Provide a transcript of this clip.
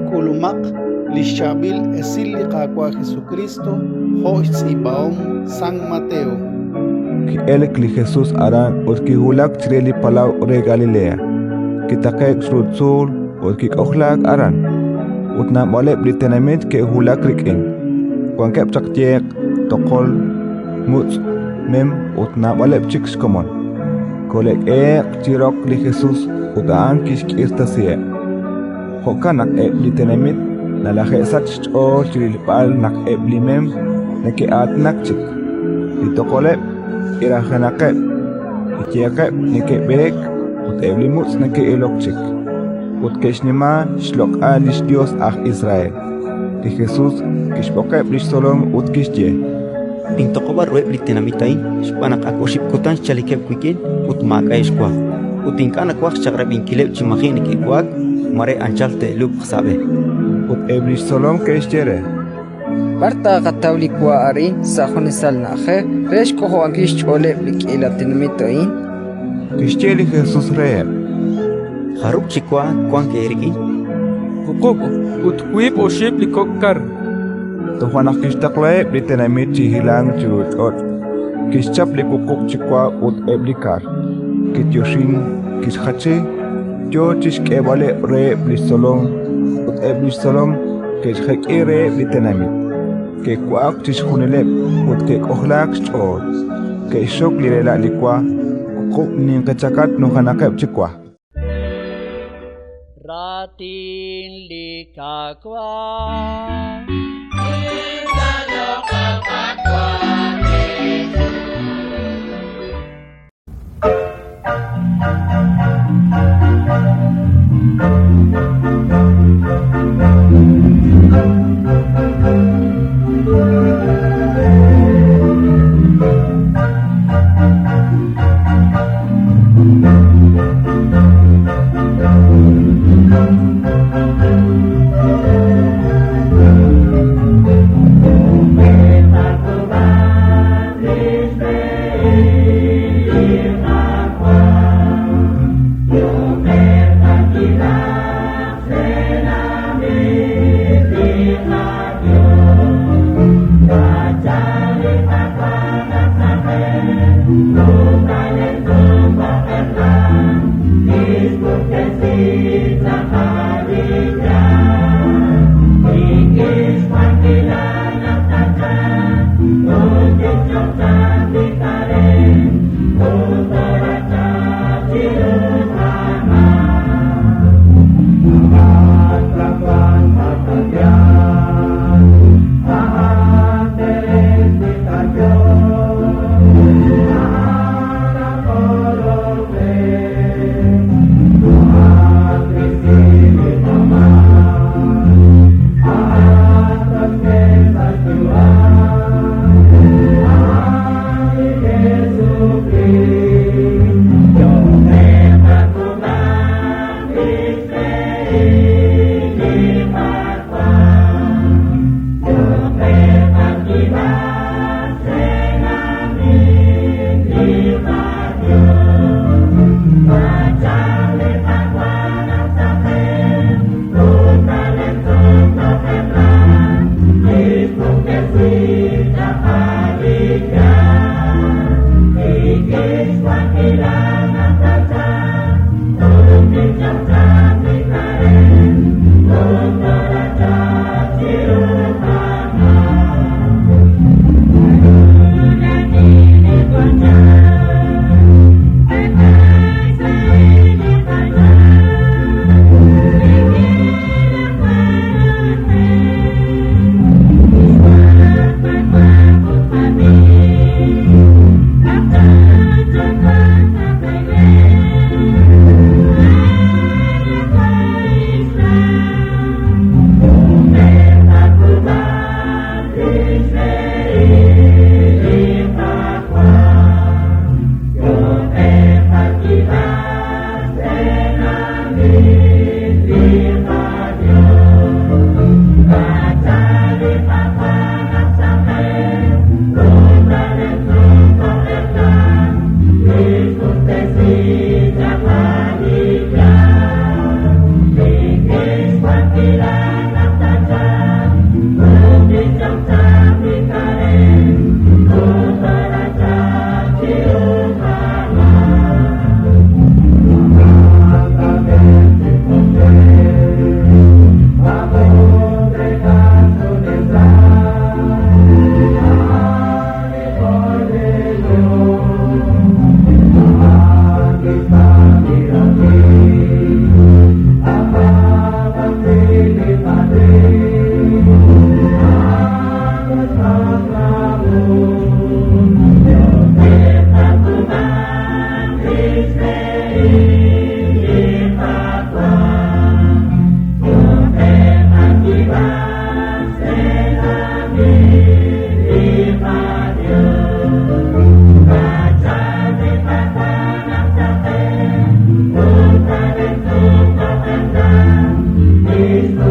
K'ulumaq li xChaab'il Esil li Qaawa' Jesukriist jo' xtz'iib'ahom San Mateo. Ki'elk li Jesus aran ut kiwulak chire li palaw re Galilea. Kitaqe'k chiru tzuul ut kik'ojlaak aran. Ut naab'aleb' li tenamit ke'wulak rik'in. Wankeb' chaq yeq, toqol, mutz', mem ut naab'aleb' chik xkomon. Kole'k'ehe'q chi roq li Jesus ut a'an kixk'irtasiheb'. Jo'kan naq eb' li tenamit nalaje'sachk xch'ool chi rilb'al naq eb' li mem neke'aatinak chik, li toqoleb' k'irajenaqeb', li yeqeb' neke'b'eek ut eb' li mutz' neke'ilok chik. Ut ke'xnima xloq'al li xYos aj Israel. Li Jesus kixb'oqeb' li xtzolom ut kixye: Nintoq'ob'a ruheb' li tenamit a'in xb'aan naq ak oxib' kutan xchalikeb' wik'in ut maak'a'eb' xwa; ut ink'a' nawaj xchaq'rab'inkileb' chi maji' neke'wa'ak, mare anchal te'lub'q sa' b'e. Ut eb' li xtzolom ke'xye re: B'ar taaqataw li wa arin sa' junesal na'ajej re xk'ojob'ankil xch'ooleb' li k'iila tenamit a'in? Kixye li Jesus reheb': Jarub' chi wa wank eerik'in? Wuqub', ut wiib' oxib' li kok' kar. Toja' naq kixtaqlaheb' li tenamit chi hilank chiru ch'och', kixchap li wuqub' chi wa ut eb' li kar, kiyoxink, kixjachi, yo chi xk'eeb'aleb' reheb' li xtzolom, ut eb' li xtzolom ke'xjek'i reheb' li tenamit. Ke'wa'ak chixjunileb' ut ke'k'ojlaak xch'ool. Ke'xxok li rela' li wa, wuqub' ninqi chakach nujenaqeb' chi wa. Raatin li Qaawa'. Thank you.